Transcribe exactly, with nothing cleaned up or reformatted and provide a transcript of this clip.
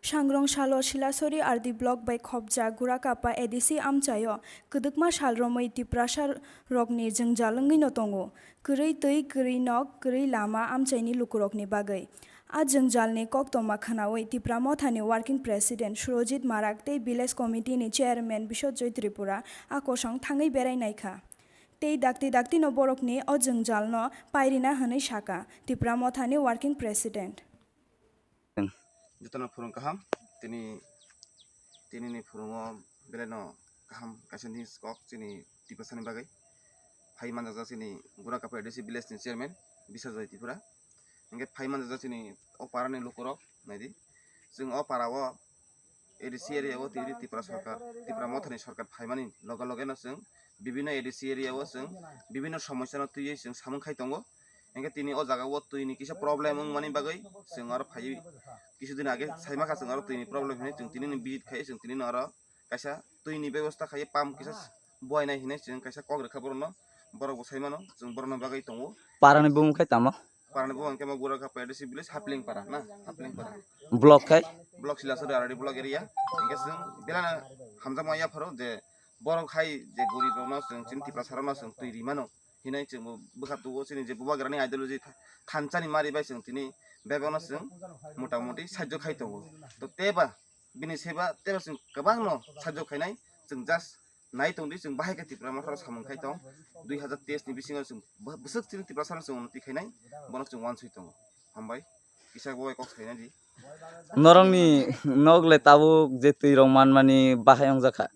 Sangrong salo Silasori R D block bai khopjak Gurakapa A D C amchaio kwdwkma sal romwi Tiprasa rokni jwngjal wngwino tongo. Kwrwi twi, kwrwi nok, kwrwi lama amchaini lukurokni bagwi. A jwngjalni koktwma khwnawi Tipra Mothani Working President Surojit Marak tei Village Committee ni Chairman Biswajit Tripura a kosong thangwi berai naikha. Tei dakti daktino borokni o jwngjalno pairina hwnwi saka Tipra Mothani Working President. Jotono phwrwng kaham, tini, tinini phwrwngo belai no kaham kaisa news kok chini Tiprasani bagwi. Phai manjak chini Gurakapa A D C village ni chairman Biswajit Tripura. Hingke phai manjak chini o para ni lukurok naidi. Chwng o para o A D C area o tini Tipra sarkar, Tipra Mothani sarkar phaimani loge loge no chwng bibinno A D C area o chwng bibinno somosya no twiwi chwng samung khai tongo. Hingke tini o jaga o twi ni kisa problem wngmani bagwi chwng aro phaiwi kisu din age saimakha chwng aro twi ni problem hinwi chwng tini ni visit khai chwng tini no aro kaisa twi ni bebosta khai pump kisa buainai hinwi chwng kaisa kok rwkha borok no, borok bo saimano chwng borok no bagwi tongo. Para ni bumung khai tamo? Para ni bumung khe mo Gurakapa A D C village Hapling para na, Hapling para. Block khai? Block Silasori R D block area. Hingke chwng belai no hamjakma yapharo je borok hai je gorib rok no chwng chini Tiprasa rok no chwng twi rimano hinwi chwng bo bwkha tugo chini je bubagra ni ideology tha-, thansa ni mari bai chwng tini bebak no chwng mota moti sajjo khai tongo. To teba bini seba teba chwng kwbang no sajjo khainai chwng just nai tongdi chwng bahai khe Tipra Motha rok samung khai tong dui hazar teis ni bisingo chwng bw-, bwswk chini Tiprasa rok chwng unnoti khainai bono chwng uansuk tongo. Hambai kisa bo bai kok sainai di. Norokni nok le tabuk je twi rok manmani bahai wngjakha.